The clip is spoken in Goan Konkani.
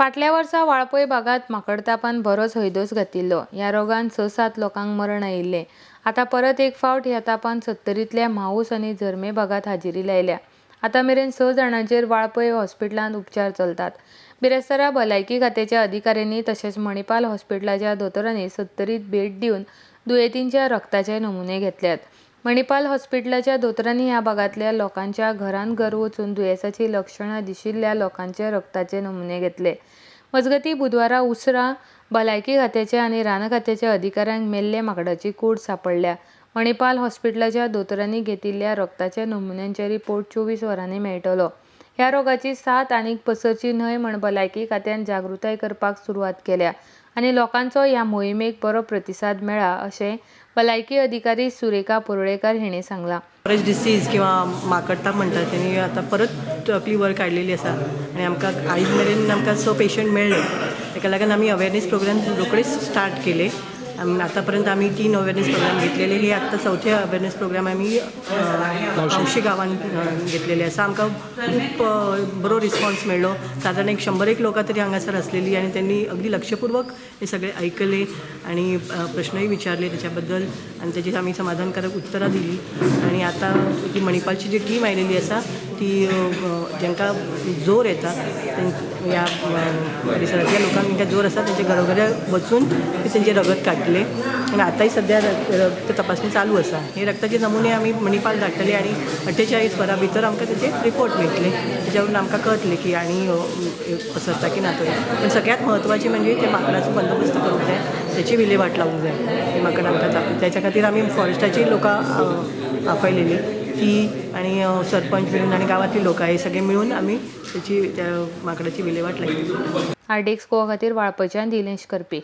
फाटल्या वर्सा वाळपय भागांत माकडतापान बरोच हैदोस घातिल्लो. ह्या रोगान 6-7 लोकांक मरण आयिल्लें. आतां परत एक फावट ह्या तापान सत्तरींतल्या म्हाऊस आनी झर्मे भागांत हाजेरी लायल्या. आतां मेरेन 6 जाणांचेर वाळपय हॉस्पिटलांत उपचार चलतात. बिरेस्तारा भलायकी खात्याच्या अधिकाऱ्यांनी तशेंच मणिपाल हॉस्पिटलाच्या दोतोरांनी सत्तरीत भेट दिवन दुयेंतींच्या रक्ताचे नमुने घेतल्यात. मणिपाल हॉस्पिटलाच्या दोतोरांनी ह्या भागांतल्या लोकांच्या घरान घर वचून दुयेंसाची लक्षणां दिशिल्ल्या लोकांचे रक्ताचे नमुने घेतले. मजगतीं बुधवारा उसरां भलायकी खात्याच्या आनी रान खात्याच्या अधिकाऱ्यांक मेल्ले माकडाची कूड सांपडल्या. मणिपाल हॉस्पिटलाच्या दोतोरांनी घेतिल्ल्या रक्ताच्या नमुन्यांचे रिपोर्ट 24 वरांनी मेळटलो. ह्या रोगाची साथ आनीक पसरची न्हय म्हण भलायकी खात्यान जागृताय करपाक सुरवात केल्या आनी लोकांचो ह्या मोहिमेक बरो प्रतिसाद मेळ्ळा अशें भलायकी अधिकारी सुरेखा परुळेकर हिणें सांगलां. फॉरेस्ट डिसीज किंवा माकडताप म्हणटात तेणी आतां परत तकली वर काडलेली आसा आनी आमकां आयज मेरेन आमकां 6 पेशंट मेळ्ळे. ताका लागून आमी अवेरनेस प्रोग्राम रोखडेच स्टार्ट केले. आतांपर्यंत आमी 3 अवेरनेस प्रोग्राम घेतलेले. हे आत्तां चवथे अवेरनेस प्रोग्राम आमी म्हावशी गांवान घेतलेले आसा. आमकां खूब बरो रिस्पॉन्स मेळ्ळो. सादारण एक 100 लोकां तरी हांगासर आसलेली आनी त्यांनी अगदी लक्षपूर्वक हे सगळे ऐकले आणि प्रश्नही विचारले त्याच्याबद्दल आणि त्याची आमी समाधानकारक उत्तरां दिली. आणि आतां ती मणिपालची जी टीम आयलेली आसा ती जांकां जोर येता ह्या परिसरांतल्या लोकांक तांकां जोर आसा तेंच्या घरोघरा वचून ते तेंचें रगत काडटले. आनी आतांय सद्या रक्त तपासणी चालू आसा. हे रक्ताचे नमुने आमी मणिपाल धाडटले आनी 48 वरां भितर आमकां तेचे रिपोर्ट मेळटले. तेच्या वरून आमकां कळटलें की आनी पसरता की ना तो. पण सगळ्यात म्हत्वाचें म्हणजे ते माकडाचो बंदोबस्त करूंक जाय, त्याची विलेवाट लावूंक जाय. ते माकड आमकां तापता त्याच्या खातीर आमी फॉरेस्टाची लोकां आपयलेली ती आणि सरपंच मिळून आणि गावातली लोक हे सगळे मिळून आमी त्याची त्या माकडाची विलेवाट लायली. आरडीएक्स गोवा खातीर वाळपयच्यान दिनेश करपी.